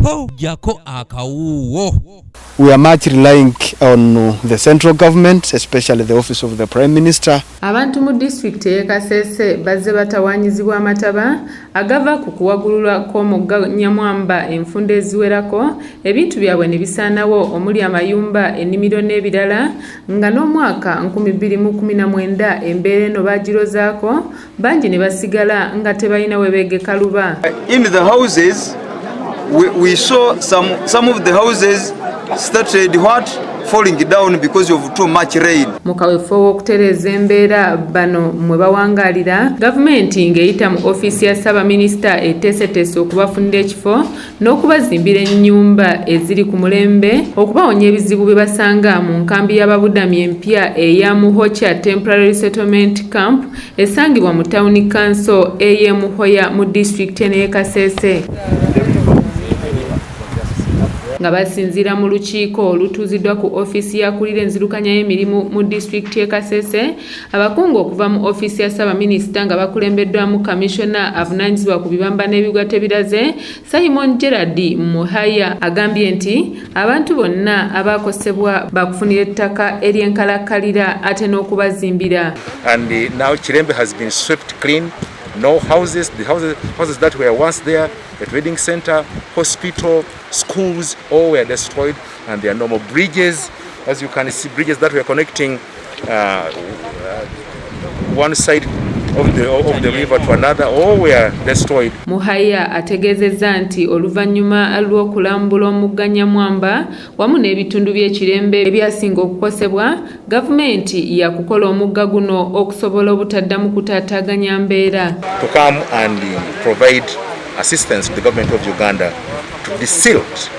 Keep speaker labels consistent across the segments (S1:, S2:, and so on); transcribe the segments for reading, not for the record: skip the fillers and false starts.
S1: Ho, jjako akawuuwo.
S2: We are much relying on the central government, especially the office of the Prime Minister.
S3: Abantu mu disitulikiti ey'e Kasese bazze batawaanyizibwa amataba agava ku kuwagululwa kw'omugga Nyamwamba enfunda eziwerako, ebintu byabwe ne bisaanawo omuli amayumba, ennimiro n'ebirala, nga n'omwaka 2019 embeera eno baagirozaako bangi ne basigala nga tebalina we beegeka luba.
S4: In the houses, we saw some of the houses started what? Falling down because of too much rain.
S3: Mu kaweefube w'okutereeza embeera bano mwe bawangaalira, gavumenti ng'eyita mu ofiisi ya ssaabaminisita eteeseteese okubafunira ekifo n'okubazimbira ennyumba eziri ku mulembe okubawonya ebizibu bye basanga mu nkambi y'ababudamya empya eya Muhokya Temporary Settlement Camp esangibwa mu tawuni kanso ey'e Muhoya mu disitulikiti eno y'e Kasese. Nga basinziira mu lukiiko olutuuziddwa ku ofiisi y'akulira enzirukanya y'emirimu mu disitulikiti y'e Kasese, abakungu okuva mu ofiisi ya ssaabaminisita nga bakulembeddwamu kamishona avunaanyizibwa ku bibamba n'ebigwa tebiraze, Simon Gerard Muhaya, agambye nti abantu bonna abaakosebwa bakufunira ettaka ery'enkalakkalira ate n'okubazimbira.
S5: And now Kirembe has been swept clean. No houses, the houses that were once there, the trading center, hospital, schools, all were destroyed, and there are no more bridges. As you can see, bridges that were connecting one side of the river to another, all were destroyed.
S3: Muhaya ategeezezza nti oluvannyuma lw'okulambula omugga Nyamwamba wamu n'ebitundu by'e Kirembe ebyasinga okukosebwa, gavumenti yakukola omugga guno okusobola obutaddamu kutaataaganya mbeera.
S5: To come and provide assistance to the government of Uganda to desilt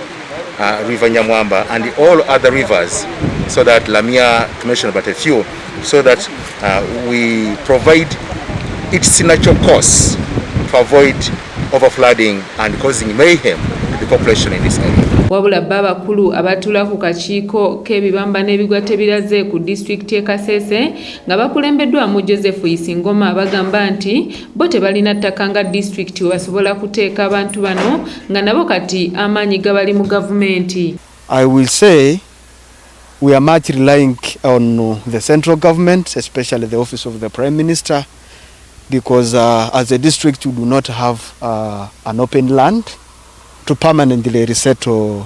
S5: River Nyamwamba and all other rivers, so that Lamia, to mention but a few, so that we provide its natural course to avoid overflooding and causing mayhem to the population in this area.
S3: Wabula bo abakulu abatuula ku kakiiko k'ebibamba n'ebigwa tebiraze ku disitulikiti y'e Kasese nga bakulembeddwamu Joseph Isingoma bagamba nti bo tebalina ttaka nga disitulikiti we basobola kuteeka abantu bano, nga nabo kati amaanyi gabali mu gavumenti.
S2: I will say we are much relying on the central government, especially the office of the Prime Minister, because as a district we do not have an open land to permanently resettle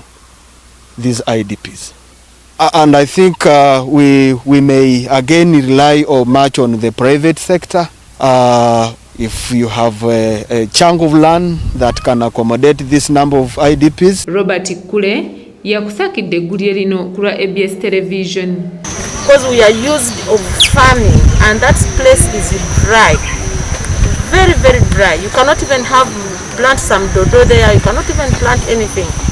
S2: these IDPs. And I think we may again rely or much on the private sector. If you have a chunk of land that can accommodate this number of IDPs,
S3: Robert Kule yakusakidde eggulire lino ku lwa ABS Television.
S6: Because we are used of farming and that place is dry, very, very dry. You cannot even have plant some dodo there. You cannot even plant anything.